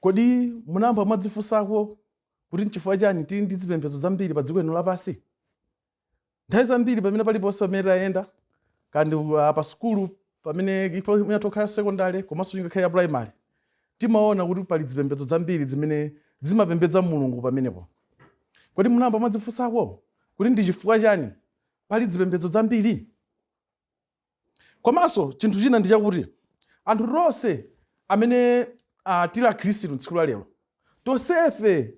Kodi munayamba mwadzifunsako kuti nchifukwa chani tili ndi zipembedzo zambiri pa dziko lino lapansi? Nthawi zambiri pamene paliponse pamene tayenda, kandi pa sukulu pamene imatokhala secondary komanso ingakhale ya primary, timaona kuti pali zipembedzo zambiri zimene zimapembedza Mulungu pamenepo. Kodi munayamba mwadzifunsako kuti ndi chifukwa chani pali zipembedzo zambiri? Komanso chinthu china ndi chakuti anthu tonse amene tili akhristu tsiku la lero, tonsefe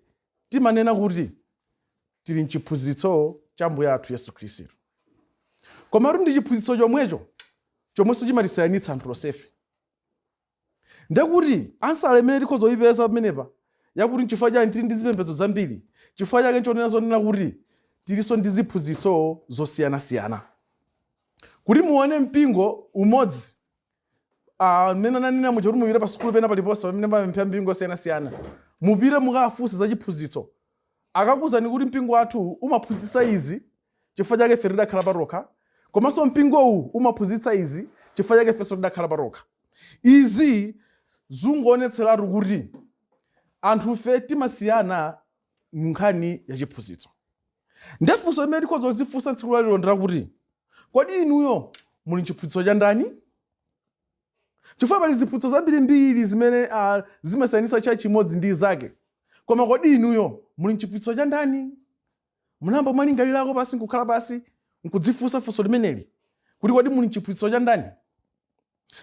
timanena kuti tili mchiphunzitso cha Mbuye athu Yesu Khristu. Komatu ndi chiphunzitso chomwecho chomwenso chimatisiyanitsa anthu tonsefe. Ndekuti answer imene tikhoza kuyipeza pamenepa yakuti nchifukwa chani tili ndi zipembedzo zambiri, chifukwa chake nchonena zonena kuti tilinso ndi ziphunzitso zosiyanasiyana. Kuti muone mpingo umodzi, mmene ananena muja kuti mupite pa sukulu pena paliponse pamene pamapemphera mpingo osiyanasiyana, mupite mukafunse za chiphunzitso, akakuwuzani kuti mpingo wathu umaphunzitsa izi, chifukwa chake ife tidakhala patokha, komanso mpingowu umaphunzitsa izi, chifukwa chake ifenso tidakhala patokha. Izi zungoonetseratu kuti anthufe timasiyana mu nkhani ya chiphunzitso. Ndefunso limene tikhoza kuzifunsa tsiku lalero ndilakuti, kodi inuyo muli mchiphunzitso cha ndani? Chifukwa pali ziphunzitso zambirimbiri zimene zimasiyanitsa cha chimodzi ndi zake, koma kodi inuyo muli mchiphunzitso cha ndani? Munayamba mwalingalirako pasi, nkukhala pasi nkudzifunsa funso limeneli kuti kodi muli mchiphunzitso cha ndani?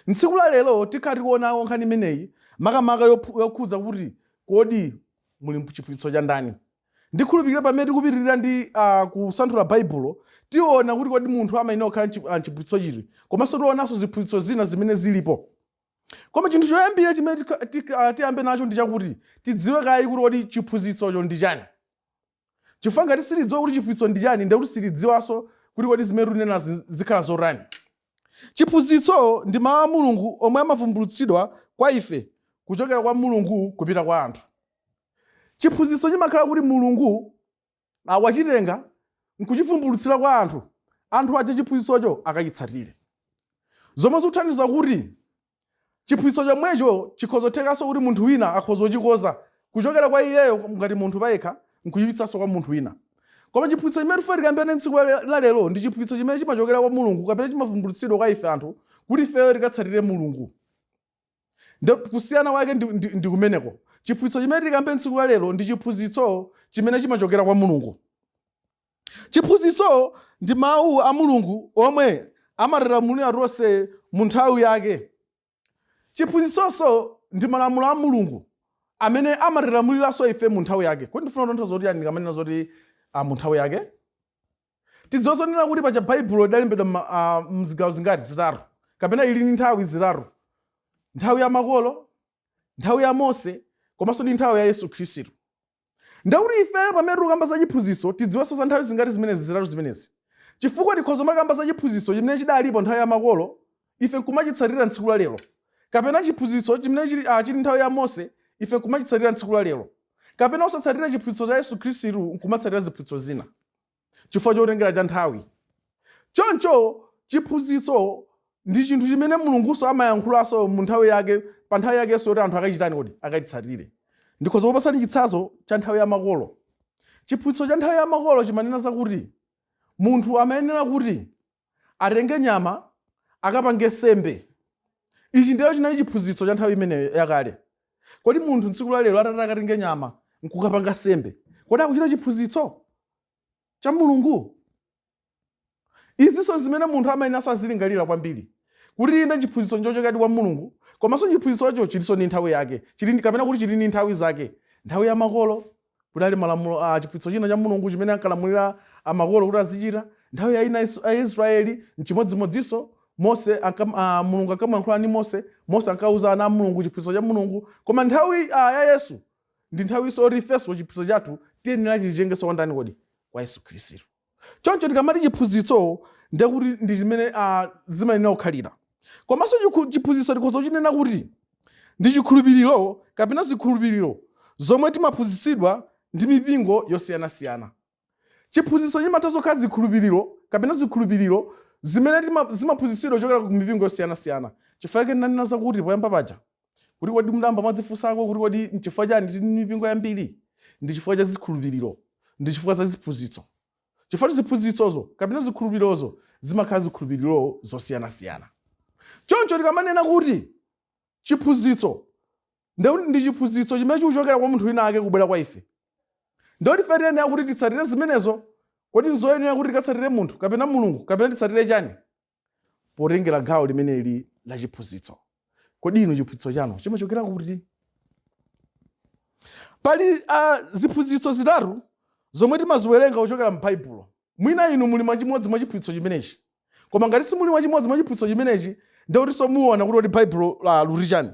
Mtsiku la lero tikhala tikuonako nkhani imeneyi, makamaka yokhudza kuti kodi muli mchiphunzitso cha ndani. Ndikhulupirira pamene tikupitirira ndi kusanthula Baibulo, tiona kuti kodi munthu amayenera kukhala mchiphunzitso chiti, komanso tionanso ziphunzitso zina zimene zilipo. Koma chinthu choyambira chimene tiyambe nacho ndi chakuti tidziwe kayi kuti kodi chiphunzitsocho ndi chani. Chifukwa ngati sitidziwa kuti chiphunzitso ndi chani, ndiye kuti sitidziwanso kuti kodi zimene tikunena zikhala zotani. Chiphunzitso ndi mawu a Mulungu omwe amavumbulutsidwa kwa ife kuchokera kwa Mulungu kupita kwa anthu. Chiphunzitso chimakhala kuti Mulungu wachitenga nkuchivumbulutsira kwa anthu, anthu aja chiphunzitsocho akachitsatire. Zomwe zikuthandiza kuti chiphunzitso chomwecho chikhozothekanso kuti munthu wina akhoza kuchikoza kuchokera kwa iyeyo ngati munthu payekha nkuchipitsanso kwa munthu wina. Koma chiphunzitso chimene tifuna tikambirane tsiku la lero ndi chiphunzitso chimene chimachokera kwa Mulungu kapena chimavumbulutsidwa kwa ife anthu kuti ifeyo tikatsatire Mulungu. Nde kusiyana kwake ndi kumeneko. Chiphunzitso chimene tikambe tsiku la lero ndi chiphunzitso chimene chimachokera kwa Mulungu. Chiphunzitso ndi mawu a Mulungu omwe amatilamulira tonse mu nthawi yake. Chiphunzitsonso ndi malamulo a Mulungu amene amatilamuliranso ife mu nthawi yake. Kodi ndifuna kutanthauza kuti yani ndikamanena zoti mu nthawi yake? Tidziwe zonena kuti paja Baibulo lidalembedwa mzigawo zingati? Zitatu. Kapena ili ndi nthawi zitatu. Nthawi ya makolo, nthawi ya Mose, komanso ndi nthawi ya Yesu Khristu. Ndekuti ifeyo pamene tikukamba za chiphunzitso tidziwenso za nthawi zingati zimenezi? Zitatu zimenezi. Chifukwa tikhoza makamba za chiphunzitso chimene chidalipo nthawi ya makolo, ife nkumachitsatira tsiku la lero. Kapena chiphunzitso chimene chili nthawi ya Mose, ife nkumachitsatira tsiku la lero. Kapena osatsatira chiphunzitso cha Yesu Khristu nkumatsatira ziphunzitso zina. Chifukwa chotengera cha nthawi. Choncho chiphunzitso ndi chinthu chimene Mulungunso amayankhulanso mu nthawi yake, pa nthawi yakenso yoti anthu akachitani kodi? Akachitsatire. Ndikhoza kupatsani chitsanzo cha nthawi ya makolo. Chiphunzitso cha nthawi ya makolo chimanena zakuti munthu amayenera kuti atenge nyama akapange nsembe. Ichi ndiyo chinali chiphunzitso cha nthawi imeneyo yakale. Kodi munthu tsiku la lero atati akatenge nyama nkukapanga nsembe, kodi akuchita chiphunzitso cha Mulungu? Izinso zimene munthu amayeneranso azilingalira kwambiri, kuti inde chiphunzitso nchochokadi kwa Mulungu, komanso chiphunzitsocho chilinso ndi nthawi yake, chili kapena kuti chili ndi nthawi zake. Nthawi ya makolo kudali malamulo a chiphunzitso china cha Mulungu chimene ankalamulira amakolo kuti azichita. Nthawi ya ina ya Israeli nchimodzimodzinso, Mose Mulungu ankamuyankhula ndi Mose, Mose ankauza ana a Mulungu chiphunzitso cha Mulungu. Koma nthawi ya Yesu ndi nthawinso yoti ifenso chiphunzitso chathu tiyenera tichitengenso kwa ndani kodi? Kwa Yesu Khristu. Choncho tikamati chiphunzitso ndiye kuti ndi chimene zimayenera kukhalira. Komanso chiphunzitso tikhoza kuchinena kuti ndi chikhulupiriro kapena zikhulupiriro zomwe timaphunzitsidwa ndi mipingo yosiyanasiyana. Chiphunzitso chimatha kukhala zikhulupiriro kapena zikhulupiriro zimene zimaphunzitsidwa kuchokera ku mipingo yosiyanasiyana. Chifukwa chake ndinanena zakuti poyamba paja Kuti kodi mudayamba mwadzifunsako kuti kodi nchifukwa chani tili ndi mipingo yambiri? Ndi chifukwa cha zikhulupiriro, ndi chifukwa za ziphunzitso. Chifukwa ziphunzitsozo kapena zikhulupirirozo zimakhala zikhulupiriro zosiyanasiyana. Choncho tikamanena kuti chiphunzitso, ndekuti ndi chiphunzitso chimene chikuchokera kwa munthu wina ake kubwera kwa ife. Ndekuti ife tiyenera kuti titsatire zimenezo. Kodi nzoyenera kuti tikatsatire munthu kapena Mulungu kapena titsatire chani? Potengera gawo limeneli la chiphunzitso, kodi inu chiphunzitso chanu chimachokera kuti? Pali ziphunzitso zitatu zomwe timaziwerenga kuchokera m'Baibulo. Mwina inu muli mwachimodzi mwa chiphunzitso chimenechi, koma ngati simuli mwachimodzi mwa chiphunzitso chimenechi, ndekutinso muona kuti kodi Baibulo likuti chani.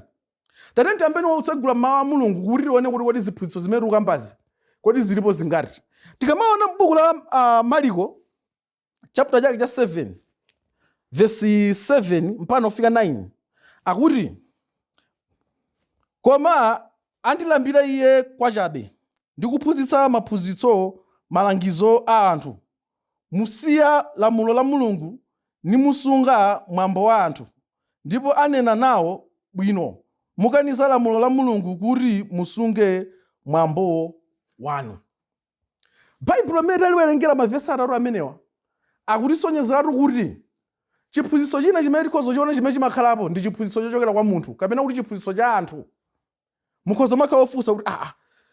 Tatiyeni tiyambeni kutsegula mawu a Mulungu kuti tione kuti kodi ziphunzitso zimene tikukambazi kodi zilipo zingati. Tikamaona m'buku la Mariko chapter chake cha 7 verse 7 mpaka kufika 9, akuti, "Koma andilambira iye kwachabe ndi kuphunzitsa maphunzitso malangizo a anthu. Musiya lamulo la Mulungu nimusunga mwambo wa anthu. Ndipo anena nawo, Bwino mukaniza lamulo la Mulungu kuti musunge mwambo wanu." Baibulo limene taliwerengera mavesi atatu amenewa akutisonyezeratu kuti chiphunzitso china chimene tikhoza kuchiona chimene chimakhalapo ndi chiphunzitso chochokera kwa munthu kapena kuti chiphunzitso cha anthu. Mukhoza makhala ofunsa kuti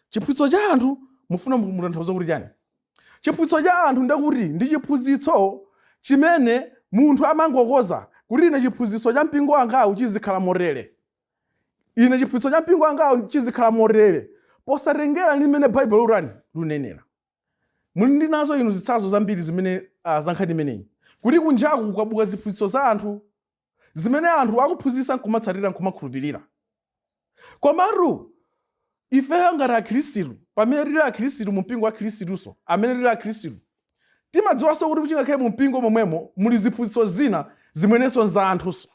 chiphunzitso cha anthu mufuna mutanthauza kuti chani? Chiphunzitso cha anthu ndekuti ndi chiphunzitso chimene munthu amangokoza kuti ine chiphunzitso cha mpingo wangawu chizikhala motere, ine chiphunzitso cha mpingo wangawu chizikhala motere, posatengera ndi mmene Baibulo lutani lunenera. Muli ndi nazo inu zitsanzo zambiri zimene za nkhani imeneyi, kuti kunjaku kukabuka ziphunzitso za anthu zimene anthu akuphunzitsa nkumatsatira nkumakhulupirira. Komatu ifeyo ngati Akhristu, pamene tili Akhristu mu mpingo wa Khristuso, amene tili Akhristu, timadziwanso kuti chingakhale mu mpingo momwemo muli ziphunzitso zina zimenenso za anthunso.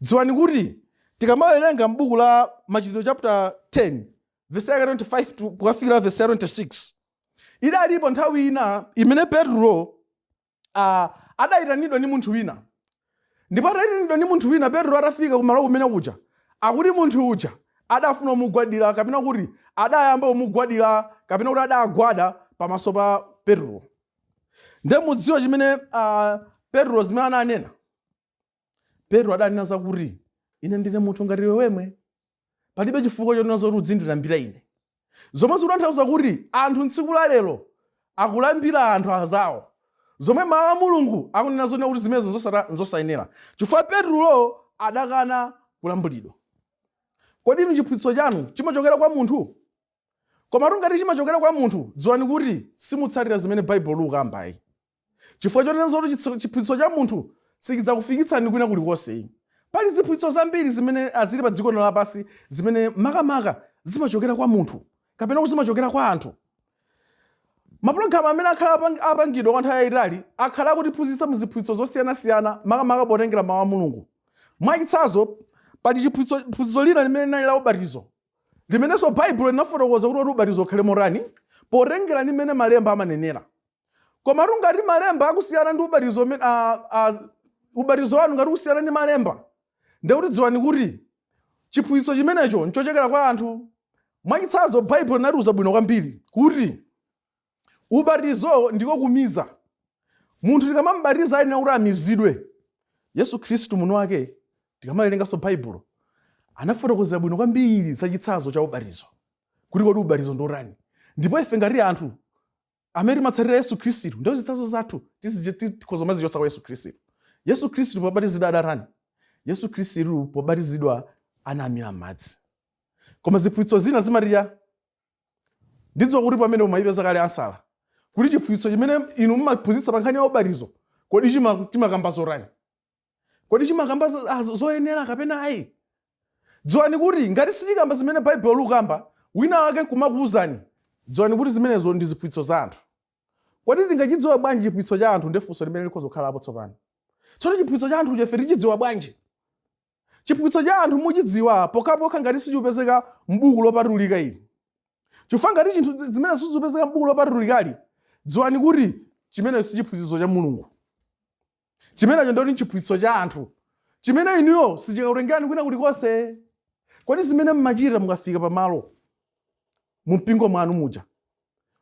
Dziwani kuti tikamawerenga m'buku la Machitidwe chapter 10 verse yake 25 kukafikira verse ya 26, idalipo nthawi ina imene Petro adayitanidwa ndi munthu wina. Ndipo atayitanidwa ndi munthu wina, Petro atafika kumalo kumene kuja, akuti munthu uja adafuna kumugwadira, kapena kuti adayamba kumugwadira, kapena kuti adagwada pamaso pa Petro. Ndiye mudziwa chimene Petro zimene ananena. Petro adanena zakuti, "Ine ndine munthu ngati iwe wemwe, palibe chifukwa chonena zoti udzindilambira ine." Zomwe zikutanthauza kuti anthu tsiku la lero akulambira anthu azawo, zomwe mawu a Mulungu akunena zonena kuti zimenezo nzosayenera, chifukwa Petro adakana kulambiridwa. Kodi inu chiphunzitso chanu chimachokera kwa munthu? Komatu ngati chimachokera kwa munthu, dziwani kuti simutsatira zimene Baibulo likukambayi, chifukwa chonena zoti chiphunzitso cha munthu sichidzakufikitsani kwina kulikonse. Pali ziphunzitso zambiri zimene zili pa dziko lino lapansi zimene makamaka zimachokera kwa munthu kapena kuti zimachokera kwa anthu. Mapulogalamu amene akhala apangidwa kwa nthawi yayitali akhala akutiphunzitsa mu ziphunzitso zosiyanasiyana, makamaka potengera mawu a Mulungu. Mwachitsanzo, pali chiphunzitso lina limene linali la ubatizo, limenenso Baibulo linafotokoza kuti ubatizo ukhale motani potengera ndi mmene malemba amanenera. Komatu ngati malemba akusiyana ndi ubatizo ubatizo wanu ngati ukusiyana ndi malemba, ndekuti dziwani kuti chiphunzitso chimenecho nchochokera kwa anthu. Mwachitsanzo, Baibulo linatiuza bwino kwambiri kuti ubatizo ndiko kumiza. Munthu tikamamubatiza ayenera kuti amizidwe. Yesu Khristu mwini wake, tikamawerenganso Baibulo, anafotokozera bwino kwambiri za chitsanzo cha ubatizo, kuti kodi ubatizo ndi otani. Ndipo ife ngati anthu amene timatsatira Yesu Khristu, ndiwo zitsanzo zathu tikhoza kumazichotsa kwa Yesu Khristu. Yesu Khristu pobatizidwa adatani? Yesu Khristu pobatizidwa anamira m'madzi. Koma ziphunzitso zina zimatiya, ndidziwa kuti pamene mumayipeza kale ansala, kuti chiphunzitso chimene inu mumaphunzitsa pa nkhani ya ubatizo, kodi chimakamba zotani? Kodi chimakamba zoyenera kapena ayi? Dziwani kuti ngati sichikamba zimene Baibulo likukamba, wina wake nkumakuwuzani, dziwani kuti zimenezo ndi ziphunzitso za anthu. Kodi tingachidziwe bwanji chiphunzitso cha anthu? Ndi funso limene likhoza kukhalapo tsopano. Tsono chiphunzitso cha anthu ife tichidziwa bwanji? Chiphunzitso cha anthu muchidziwa pokhapokha ngati sichikupezeka m'buku lopatulika ili. Chifukwa ngati chinthu zimene sizikupezeka m'buku lopatulikali, dziwani kuti chimenecho si chiphunzitso cha Mulungu. Chimenecho ndoti chiphunzitso cha anthu chimene inuyo sichikakutengerani kwina kulikonse. Kodi zimene mmachita mukafika pamalo mu mpingo mwanu muja,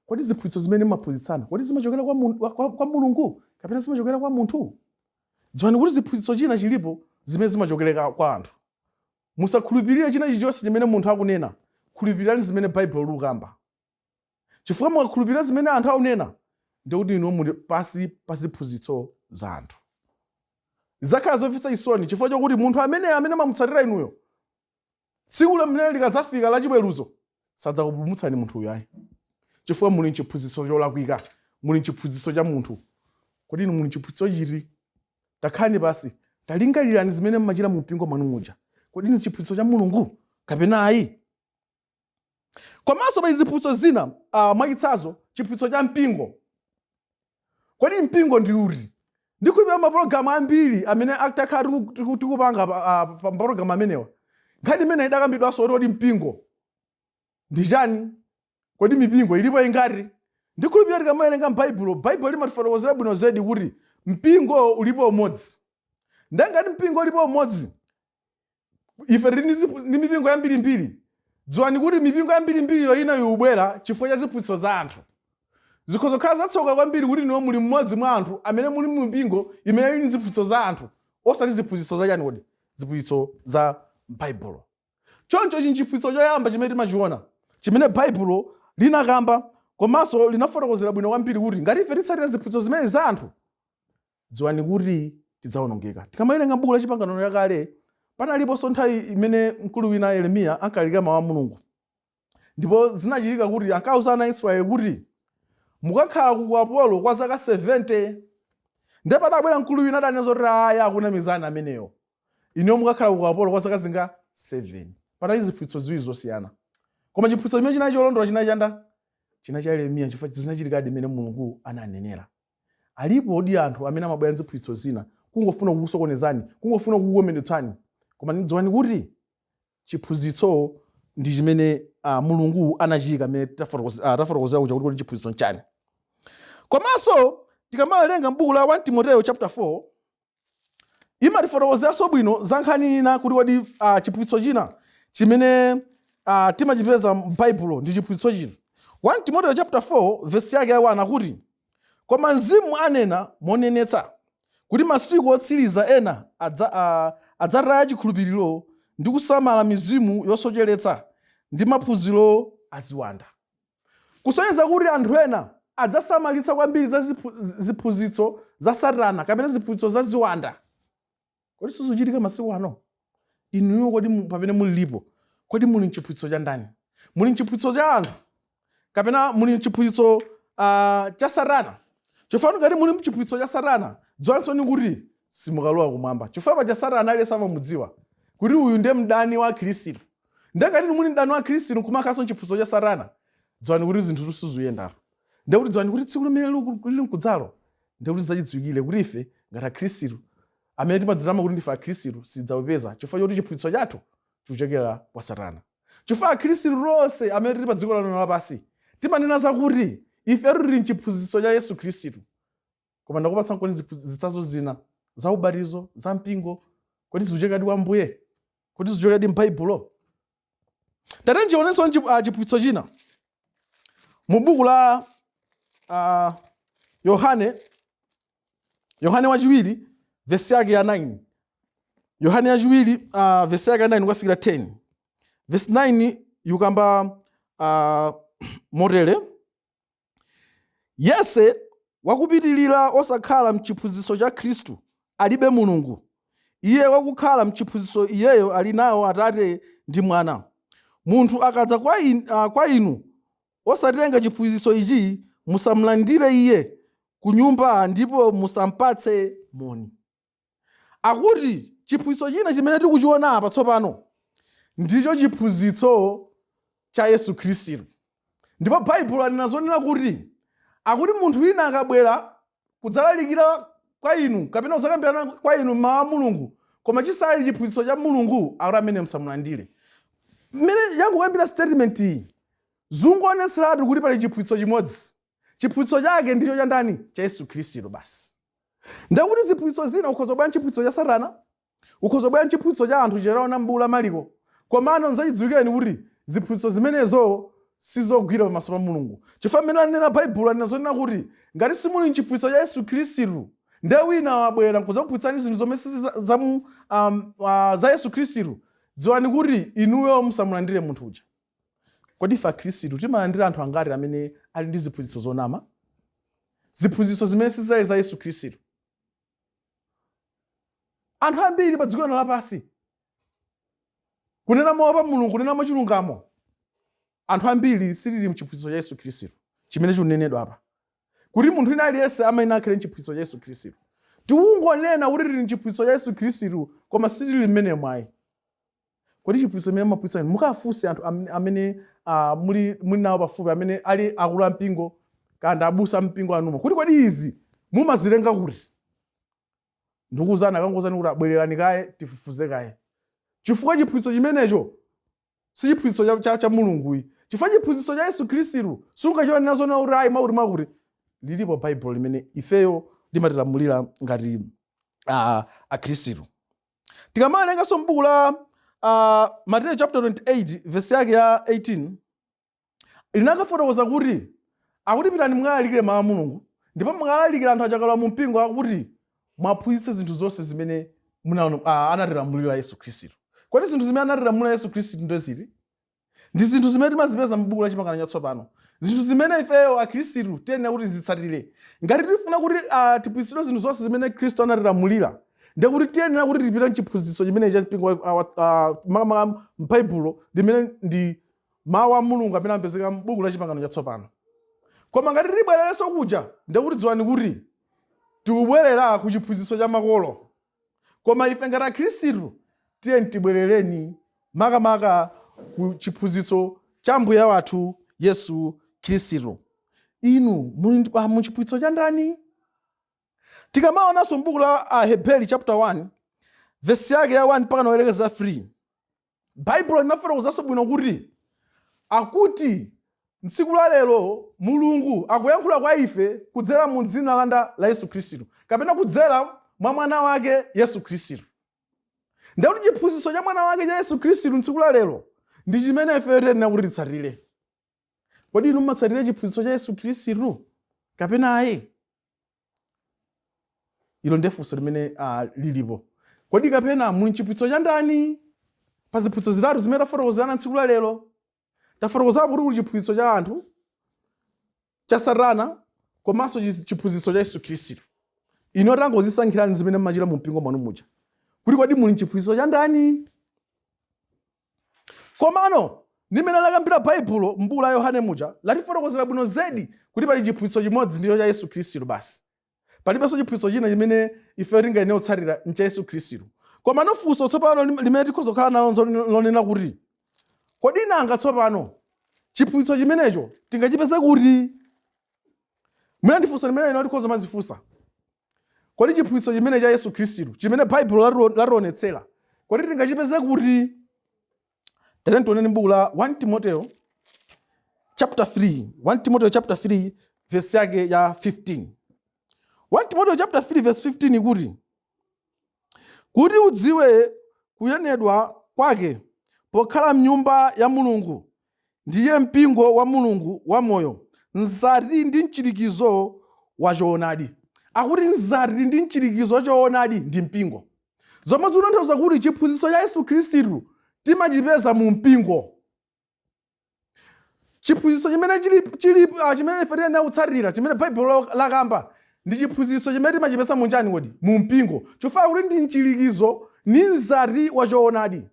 kodi ziphunzitso zimene mmaphunzitsana, kodi zimachokera kwa Mulungu kapena zimachokera kwa munthu? Dziwani kuti ziphunzitso china chilipo zimene zimachokera kwa anthu. Musakhulupirire china chilichonse chimene munthu akunena. Khulupirirani zimene Baibulo likukamba, chifukwa mukakhulupirira zimene anthu akunena, ndikuti inu muli pasi pa ziphunzitso za anthu. Zidzakhala zomvetsa chisoni, chifukwa chokuti munthu amene mamutsatira inuyo, tsiku limene likadzafika la chiweruzo, sadzakupulumutsani munthu uyu ayi, chifukwa muli mchiphunzitso cholakwika, muli mchiphunzitso cha munthu. Kodi inu muli mchiphunzitso chiti? Takhalani pasi, talingalirani zimene mmachita mu mpingo mwanu muja. Kodi ni chiphunzitso cha Mulungu kapena ayi? Komanso pali ziphunzitso zina, mwachitsanzo chiphunzitso cha mpingo. Kodi mpingo ndi uti? Ndikhulupirira mapulogalamu ambiri amene takhala tikupanga pa mapulogalamu amenewa, nkhani imene idakambidwanso kuti kodi mpingo ndi chani, kodi mipingo ilipo ingati? Ndikhulupirira tikamawerenga m'Baibulo, Baibulo limatifotokozera bwino zedi kuti mpingo ulipo umodzi. Ndangati mpingo ulipo umodzi, ife tili ndi mipingo yambirimbiri. Dziwani kuti mipingo yambirimbiriyo ina ikubwera chifukwa cha ziphunzitso za anthu. Zikhoza kukhala zatsoka kwambiri kuti inuyo muli mmodzi mwa anthu amene muli mu mipingo imene ili ndi ziphunzitso za anthu, osati ziphunzitso za chani kodi? Ziphunzitso za Baibulo. Choncho ichi nchiphunzitso choyamba chimene timachiona, chimene Baibulo linakamba, komanso linafotokozera bwino kwambiri kuti ngati ife titsatira ziphunzitso zimene za anthu, dziwani kuti tidzawonongeka. Tikamawerenga m'buku la Chipangano Chakale, panaliponso nthawi imene mkulu wina Yeremiya ankalalikira mawu a Mulungu, ndipo zinachitika kuti ankauza ana a Israeli kuti mukakhala ku ukapolo kwa zaka 70. Ndiye padabwera mkulu wina adanena zoti ayi, akunamizani ameneyo, inuyo mukakhala ku ukapolo kwa zaka zinga 7. Panali ziphunzitso ziwiri zosiyana, koma chiphunzitso chimene chinali cholondola chinali chanda chinali cha Yeremiya, chifukwa zinachitikadi mmene Mulungu ananenera. Alipo di anthu amene amabwera ndi ziphunzitso zina kungofuna kukusokonezani, kungofuna kukukomedwetsani, koma dziwani kuti chiphunzitso ndi chimene Mulungu anachiyika, mmene tafotokozera kuja kuti kodi chiphunzitso nchani. Komanso tikamawerenga m'buku la 1 Timoteo chapter 4, imatifotokozeranso bwino za nkhani ina kuti kodi chiphunzitso china chimene timachipeza m'Baibulo ndi chiphunzitso chiti. 1 Timoteo chapter 4 verse yake ya 1 akuti, koma Mzimu anena monenetsa kuti masiku otsiriza ena adzataya chikhulupiriro ndi kusamala mizimu yosocheretsa ndi maphunziro aziwanda. Kusonyeza kuti anthu ena adzasamalitsa kwambiri za ziphunzitso za Satana kapena ziphunzitso za ziwanda. Kodi sizochitika masiku ano? Inuyo kodi pamene mulilipo, kodi muli mchiphunzitso cha ndani? Muli mchiphunzitso cha anthu kapena muli mchiphunzitso cha Satana? Chifukwa ngati muli mchiphunzitso cha Satana, dziwansoni kuti simukalowa kumwamba, chifukwa paja Satana aliyense amamudziwa kuti uyu ndiye mdani wa Khristu. Ndiye ngati muli mdani wa Khristu nkumakhalanso mchiphunzitso cha Satana, dziwani kuti zinthu sizikuyendatu. Ndiye kuti dziwani kuti tsiku limene lili mkudzalo, ndiye kuti zidzachidziwikire kuti ife ngati Akhristu amene timadzitama kuti ndife Akhristu sitidzawupeza, chifukwa choti chiphunzitso chathu chikuchokera kwa Satana. Chifukwa Akhristu tonse amene tili pa dziko lano lapansi timanena zakuti ifetu tili mchiphunzitso cha Yesu Khristu, koma ndakupatsa kodi zitsanzo zina za ubatizo, za mpingo, kodi zikuchokera kwa Ambuye? Kodi zikuchokera m'Baibulo? Tate tionenso chiphunzitso china mu buku la Yohane wachiwiri vesi yake ya 9. Yohane yachiwiri vesi yake ya 9 kukafikira 10. Vesi 9 yukamba motere: yense wakupitirira osakhala mchiphunzitso cha Khristu alibe Mulungu. Iye wakukhala mchiphunzitso iyeyo ali nawo Atate ndi Mwana. Munthu akadza kwa inu osatenga chiphunzitso ichi, musamlandire iye ku nyumba ndipo musampatse moni. Akuti chiphunzitso china chimene tikuchiona apa tsopano ndicho chiphunzitso cha Yesu Khristu. Ndipo Baibulo lanena zonena kuti akuti munthu wina akabwera kudzalalikira kwa inu kapena kudzakambirana kwa inu mawu a Mulungu, koma chisali chiphunzitso cha Mulungu, akuti amene musamulandire. Mmene yangokambira statement iyi, zungoonetseratu kuti pali chiphunzitso chimodzi. Chiphunzitso chake ndicho cha ndani? Cha Yesu Khristu basi. Ndakuti ziphunzitso zina, ukhoza kubwera chiphunzitso cha Satana, ukhoza kubwera chiphunzitso cha anthu chitaona m'buku la Mariko, Komano nzachidziwikireni kuti ziphunzitso zimenezo sizogwira pamaso pa Mulungu, chifukwa mmene anena Baibulo, anena zonena kuti ngati simuli mchiphunzitso cha Yesu Khristu, nde wina wabwera nkuzakuphunzitsani zinthu zomwe si za Yesu Khristu, dziwani kuti inuyo musamulandire munthu uja. Kodi ife Akhristu timalandira anthu angati amene ali ndi ziphunzitso zonama, ziphunzitso zimene sizali za Yesu Khristu? Anthu ambiri pa dziko lino lapansi, kunena mawu pa Mulungu, kunena mwachilungamo, anthu ambiri sitili mchiphunzitso cha Yesu Khristu chimene chikunenedwa apa, kuti munthu wina aliyense amayenera akhale mchiphunzitso cha Yesu Khristu. Tikungonena kuti tili mchiphunzitso cha Yesu Khristu, koma sitili mmenemo ayi. Kodi chiphunzitso chimene mumaphunzitsa inu, mukafunse anthu amene muli nawo pafupi, amene ali akulu ampingo kandi abusa ampingo anumo, kuti kodi izi mumazilenga kuti? Ndikuwuzani, akangouzani kuti abwererani kaye, tifufuze kaye, chifukwa chiphunzitso chimenecho si chiphunzitso cha Mulunguyi, chifukwa chiphunzitso cha Yesu Khristu sungachionera zona kuti ayi, mwakuti mwakuti. Lilipo Baibulo limene ifeyo limatilamulira ngati Akhristu. Tikamawerenganso m'buku la Mateyu chapter 28 verse yake ya 18, linakafotokoza kuti akuti pitani mukalalikire mawu a Mulungu, ndipo mukalalikira anthu achakalowa mu mpingo, akuti mwaphunzitse zinthu zonse zimene anatilamulira Yesu Khristu. Kodi zinthu zimene anatilamulira Yesu Khristu ndo ziti? Ndi zinthu zimene timazipeza m'buku la Chipangano Chatsopano, zinthu zimene ifeyo Akhristu tiyenera kuti tizitsatire. Ngati tifuna kuti tiphunzitsidwe zinthu zonse zimene Khristu anatilamulira, ndekuti tiyenera kuti tipite mchiphunzitso chimene cha mpingo makamaka m'Baibulo, limene ndi mawu a Mulungu amene amapezeka m'buku la Chipangano Chatsopano. Koma ngati tibwererenso kuja, ndekuti dziwani kuti tikubwerera ku chiphunzitso cha makolo. Koma ife ngati Akhristu tiyeni tibwerereni makamaka ku chiphunzitso cha Mbuye wathu Yesu Khristu. Inu muli mu chiphunzitso cha ndani? Tikamaonanso m'buku la Aheberi chapter 1 vesi yake ya 1 mpaka nawerekeza 3, Baibulo linafotokozanso bwino kuti akuti mtsiku la lero Mulungu akuyankhula kwa ife kudzera mu dzina la Yesu Khristu, kapena kudzera mwa mwana wake Yesu Khristu. Ndekuti chiphunzitso cha mwana wake cha Yesu Khristu mtsiku la lero ndi chimene ife tiyenera kuti titsatire. Kodi inu mumatsatira chiphunzitso cha Yesu Khristu kapena ayi? Ilo ndiye funso limene lilipo. Kodi kapena muli mchiphunzitso cha ndani pa ziphunzitso zitatu zimene tafotokozerana tsiku la lero? Tafotokozapo kuti kuli chiphunzitso cha anthu, cha Satana, komanso chiphunzitso cha Yesu Khristu. Inu tangozisankhirani zimene mumachita mu mpingo mwanu muja, kuti kodi muli mchiphunzitso cha ndani? Komano nimene lakambira Baibulo m'buku la Yohane muja, latifotokozera bwino zedi kuti pali chiphunzitso chimodzi, ndicho cha Yesu Khristu basi. Palibenso chiphunzitso china chimene ife tingayenera kutsatira, ncha Yesu Khristu. Komano funso tsopano limene tikhoza kukhala nalo lonena kuti kodi nanga tsopano chiphunzitso chimenecho tingachipeze kuti? Mwina ndi funso limene lino tikhoza mazifunsa: kodi chiphunzitso chimene cha Yesu Khristu chimene Baibulo lationetsera, kodi tingachipeze kuti? Tatiyeni tioneni buku la 1 Timoteo chapter 3, 1 Timoteo chapter 3 verse yake ya 15. 1 Timoteo chapter 3 verse 15 ikuti kuti udziwe kuyenedwa kwake pokhala mnyumba ya Mulungu, ndiye mpingo wa Mulungu wamoyo, mzati ndi mchirikizo wa choonadi. Akuti mzati ndi mchirikizo wa choonadi ndi mpingo, zomwe zikutanthauza kuti chiphunzitso cha Yesu Khristu timachipeza mu mpingo. Chiphunzitso chimene chili, chimene ife tiyenera kutsatira, chimene Baibulo lakamba, ndi chiphunzitso chimene timachipeza munjani kodi? Mu mpingo, chifukwa kuti ndi mchirikizo ni mzati wa choonadi.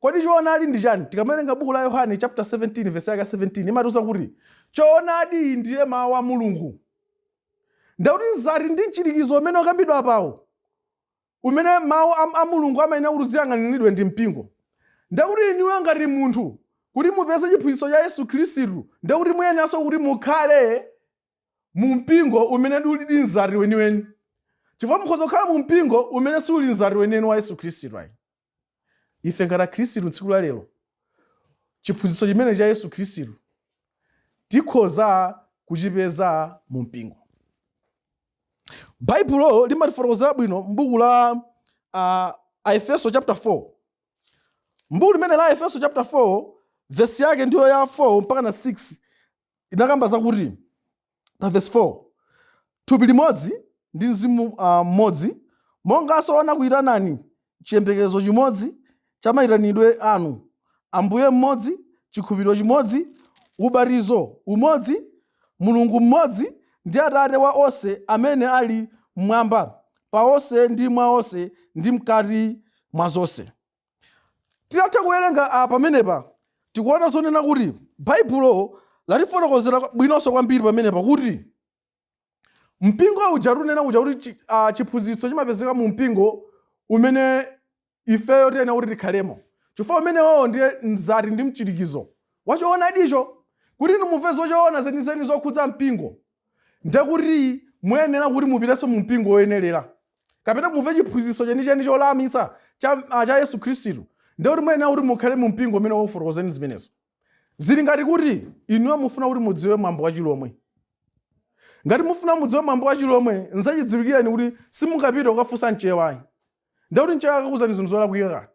Kodi choonadi ndi chani? Tikamawerenga buku la Yohane chapter 17 verse yake 17, imatiuza kuti choonadi ndiye mawu a Mulungu. Ndakuti mzati ndi mchirikizo umene ukambidwa apawo, umene mawu a Mulungu amayenera kuti ziyang'aniridwe, ndi mpingo. Ndakuti inuyo ngati munthu, kuti mupeze chiphunzitso cha Yesu Khristu, ndakuti muyeneranso kuti mukhale mu mpingo umene uli mzati weniweni, chifukwa mukhoza kukhala mu mpingo umene suli mzati weniweni wa Yesu Khristu ayi. Ife ngati Akhristu tsiku la lero, chiphunzitso chimene cha Yesu Khristu tikhoza kuchipeza mu mpingo. Baibulo limatifotokozera bwino m'buku la Aefeso chapter 4. M'buku limene la Efeso chapter 4, vesi yake ndiyo ya 4 mpaka na 6, inakamba zakuti pa vesi 4, thupi limodzi ndi mzimu mmodzi, monganso anakuyitanani chiyembekezo chimodzi cha mayitanidwe anu, Ambuye mmodzi, chikhulupiriro chimodzi, ubatizo umodzi, Mulungu mmodzi ndi Atate wa onse, amene ali mmwamba pa onse ndi mwa onse ndi mkati mwa zonse. Titatha kuwerenga pamenepa, tikuona zonena kuti Baibulo latifotokozera bwinonso kwambiri pamenepa kuti mpingo uja tunena uja kuti chiphunzitso chimapezeka mu mpingo umene ifeyo tiyenera kuti tikhalemo, chifukwa umenewo ndiye mzati ndi mchirikizo wachoonadicho. Kuti inu mumve zochoona zenizeni zokhudza mpingo, ndekuti muyenera kuti mupitenso mu mpingo woyenerera, kapena mumve chiphunzitso chenicheni cholamitsa cha Yesu Khristu, ndekuti muyenera kuti mukhale mu mpingo umene wakufotokozeni zimenezo. Zili ngati kuti inuyo mufuna kuti mudziwe mwambo wa Chilomwe. Ngati mufuna mudziwe mwambo wa Chilomwe, nzachidziwikireni kuti simungapite kukafunsa Mchewayi, ndekuti Mchewa akakuwuzani zinthu zolakwika.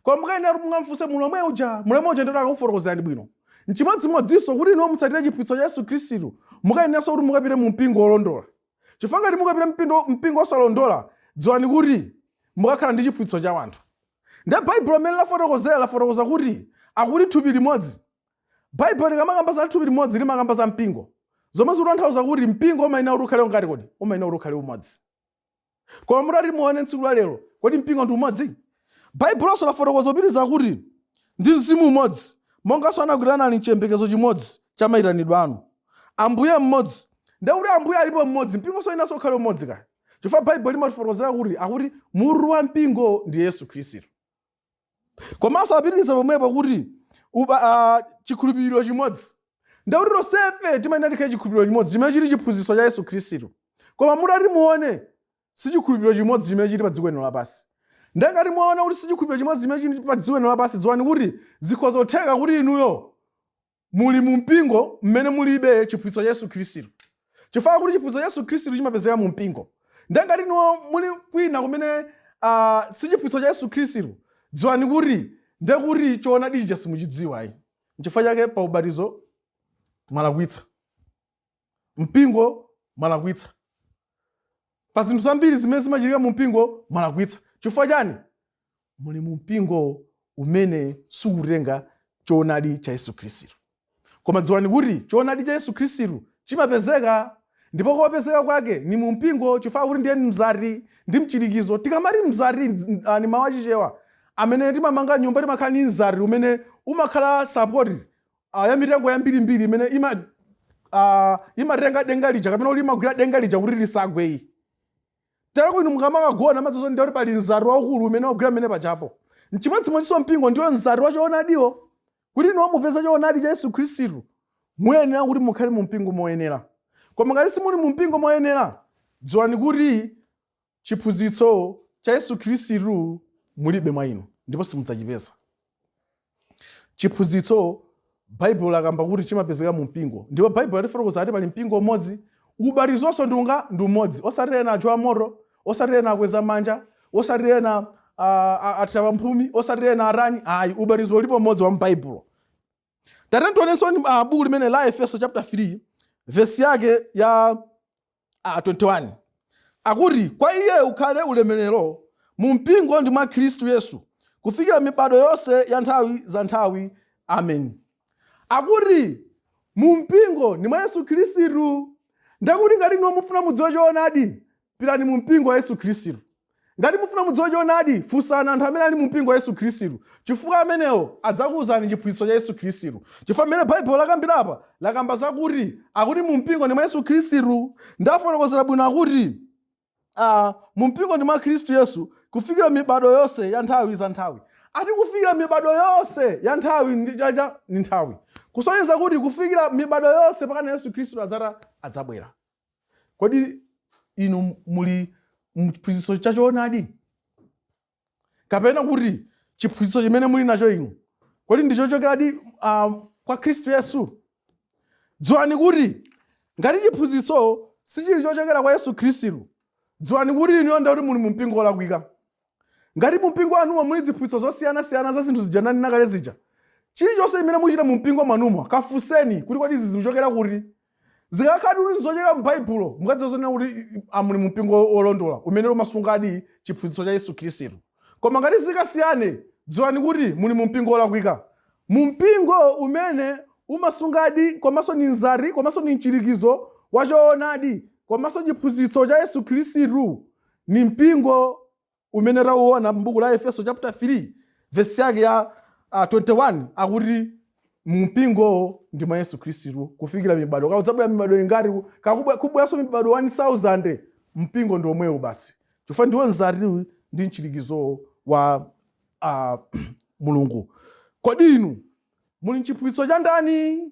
Koma mukayenera kuti mungamfunse Mulomwe uja, Mulomwe uja ndikuti akakufotokozerani bwino. Nchimodzimodzinso kuti inuyo mutsatire chiphunzitso cha Yesu Khristu, mukayeneranso kuti mukapite mu mpingo wolondola, chifukwa ngati mukapita mpingo osalondola, dziwani kuti mukakhala ndi chiphunzitso cha wanthu. Ndiye Baibulo mmene lafotokozera, lafotokoza kuti akuti thupi limodzi. Baibulo likamakamba za thupi limodzi, limakamba za mpingo, zomwe zikutanthauza kuti mpingo umayenera kuti ukhale ngati kodi umayenera kuti ukhale umodzi. Koma mutati muone tsiku la lero, kodi mpingo ndi umodzi? Baibuloso lafotokoza kupitiriza kuti ndi mzimu umodzi, monganso anakuyitanani mchiyembekezo chimodzi cha mayitanidwe anu, Ambuye mmodzi. Ndiye kuti Ambuye alipo mmodzi, mpingonso inanso ukhale umodzi kaya, chifukwa Baibulo limatifotokozera kuti akuti mutu wa mpingo ndi Yesu Khristu. Komanso apitiriza pomwepo kuti chikhulupiriro chimodzi. Ndiye kuti tonsefe timayenera tikhale chikhulupiriro chimodzi chimene chili chiphunzitso cha Yesu Khristu. Koma mutati muone, si chikhulupiriro chimodzi chimene chili pa dziko lino lapansi. Ndiye ngati mwaona kuti si chikhulupiriro chimodzi chimene chili pa dziko lino lapansi, dziwani kuti zikhoza kutheka kuti inuyo muli mu mpingo mmene mulibe chiphunzitso cha Yesu Khristu, chifukwa kuti chiphunzitso cha Yesu Khristu chimapezeka mu mpingo. Ndiye ngati inuyo muli kwina kumene si chiphunzitso cha Yesu Khristu, dziwani kuti ndiye kuti choonadi chija simuchidziwa ayi. Nchifukwa chake pa ubatizo mwalakwitsa, mpingo mwalakwitsa, pa zinthu zambiri zimene zimachitika mu mpingo mwalakwitsa. Chifukwa chani? Muli mu mpingo umene sukutenga choonadi cha Yesu Khristu. Koma dziwani kuti choonadi cha Yesu Khristu chimapezeka, ndipo kopezeka kwake ni mu mpingo, chifukwa kuti ndiye mzati ndi mchirikizo. Tikamati mzati, ni mawu achichewa amene timamanga nyumba, timakhala ndi mzati umene umakhala support ya mitengo yambirimbiri imene imatenga denga lija, kapena kuti imagwira denga lija kuti lisagwe. Tereko inu mukamakagona madzozo, ndiye kuti pali mzati waukulu umene wagwira mmene pachapo. Nchimodzimodzinso mpingo ndiwo mzati wa choonadiwo. Kuti inu mupeze choonadi cha Yesu Khristu, muyenera kuti mukhale mu mpingo moyenera. Koma ngati simuli mu mpingo moyenera, dziwani kuti chiphunzitso cha Yesu Khristu mulibe mwa inu ndipo simudzachipeza. Chiphunzitso, Baibulo lakamba kuti chimapezeka mu mpingo, ndipo Baibulo latifotokoza kuti pali mpingo umodzi. Ubatizonso ndi unga ndi umodzi, osati ena ajowa moto, osati ena akweza manja, osati ena athira pamphumi, osati ena atani, ayi. Ubatizo ulipo umodzi wa m'Baibulo. Tatiyeni tionenso buku limene la Efeso chapter 3, vesi yake ya 21, akuti kwa iye ukhale ulemerero mu mpingo ndi mwa Khristu Yesu kufikira mibado yonse ya nthawi za nthawi. Amen. Akuti mu mpingo ndi mwa Yesu Khristu. Ndakuti ngati inu mufuna mudziwe choonadi, pitani mu mpingo wa Yesu Khristu. Ngati mufuna mudziwe choonadi, funsani anthu amene ali mu mpingo wa Yesu Khristu, chifukwa amenewo adzakuwuzani chiphunzitso cha Yesu Khristu. Chifukwa mmene Baibulo lakambira apa, lakamba zakuti akuti mu mpingo ndi mwa Yesu Khristu. Ndafotokozera bwino, akuti mu mpingo ndi mwa Khristu Yesu kufikira mibado yonse ya nthawi za nthawi. Ati kufikira mibado yonse ya nthawi ndi chacha ndi nthawi, kusonyeza kuti kufikira mibado yonse pakana Yesu Khristu adzata adzabwera. Kodi inu muli mchiphunzitso cha choonadi, kapena kuti chiphunzitso chimene muli nacho inu kodi ndi chochokeradi kwa Khristu Yesu? Dziwani kuti ngati chiphunzitso sichili chochokera kwa Yesu Khristu, dziwani kuti inuyo ndiye kuti muli mu mpingo wolakwika. Ngati mumpingo wanumo muli ziphunzitso zosiyanasiyana za zinthu zija ndanena kale zija, chilichonse chimene muchita mumpingo mwanumo, kafunseni kuti kodi izi zikuchokera kuti. Zikakhala kuti nzochokera m'Baibulo, mukadziwa zonena kuti muli mumpingo wolondola umene umasungadi chiphunzitso cha Yesu Khristu. Koma ngati zikasiyane, dziwani kuti muli mumpingo wolakwika. Mumpingo umene umasungadi komanso ni mzati komanso ni mchirikizo wa choonadi komanso chiphunzitso cha Yesu Khristu ni mpingo umene tauona m'buku la Efeso chapter 3 vesi yake ya 21, akuti mumpingo ndi mwa Yesu Khristu kufikira mibado. Kaudzabwera mibado ingati, kubweranso mibado 1000, mpingo ndi omwewo basi, chifukwa ndiwo mzati ndi mchirikizo wa Mulungu. Kodi inu muli mchiphunzitso cha ndani?